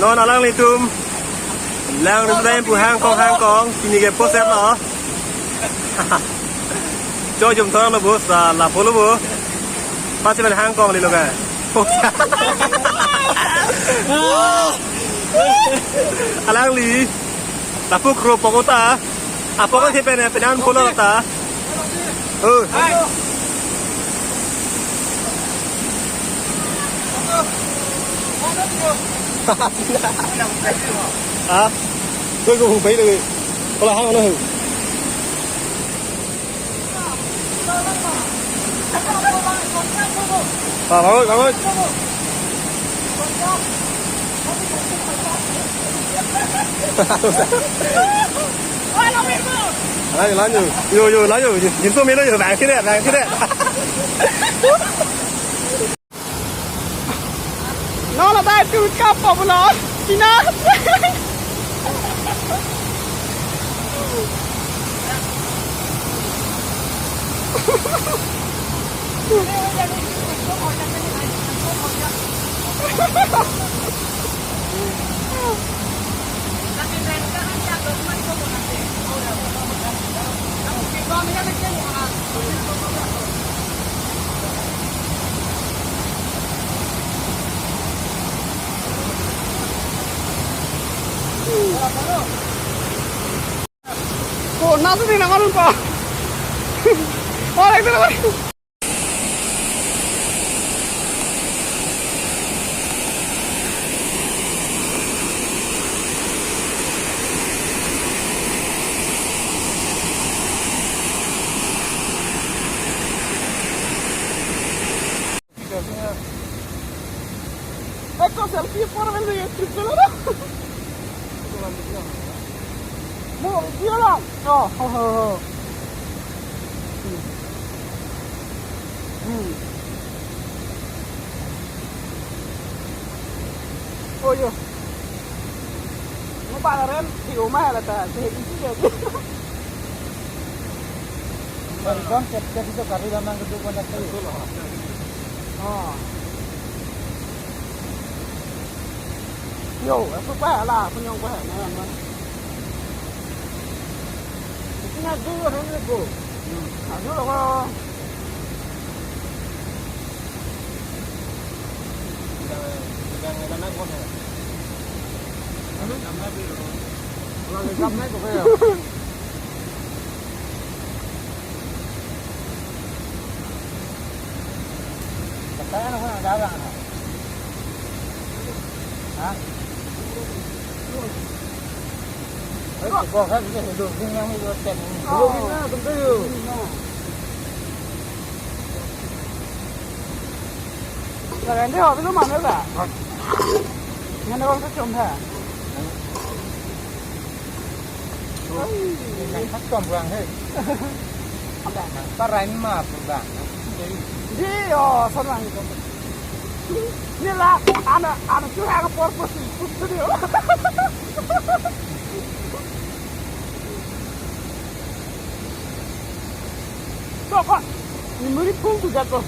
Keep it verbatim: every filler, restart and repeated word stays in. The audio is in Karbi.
Non alanglitum, lang rin pu hangkong hangkong, pini ke poset lo. Cho jom thor lo bo, sa lapu lo bo. Pasi man hangkong lilo ka. Alangli, lapu kro pokota. Apok si pen, pen an pulo ta. Oh. Ha? Koi ko hung pai le. Kola hang na. Vamos, vamos. Lanjut, lanjut. Yo, yo, lanjut. Jin so melo yo, bang sini, bang sini. No, la dai tu kap pa pulo. Sina. Oh, nasi ni nangan pa. Oh, lagi tu. Eko selfie por vel ye trip lo. Mo, dia lang. Oh, ho, ho, ho. Hmm. Hmm. Oh, yo. Mo ba ren, di rumah lah ta. Di isi ya. Bang, bang, cek, cek itu kari bang, bang, kedua banyak kali. Oh. Yo, aku pa lah, punya aku pa, nah, nah. Isi na dulu, dulu, dulu. Hmm. Nah, dulu, kalau Lagan deh, habis tu mana dah? Mana orang tu cuma? Oi, nang thak tom bang he. Nang parai ni ma pun bang. Di, oh, son lang itu. Ni la, anak, anak tu hak purpose itu dia. Tuh, kok, memory full tuh jatuh.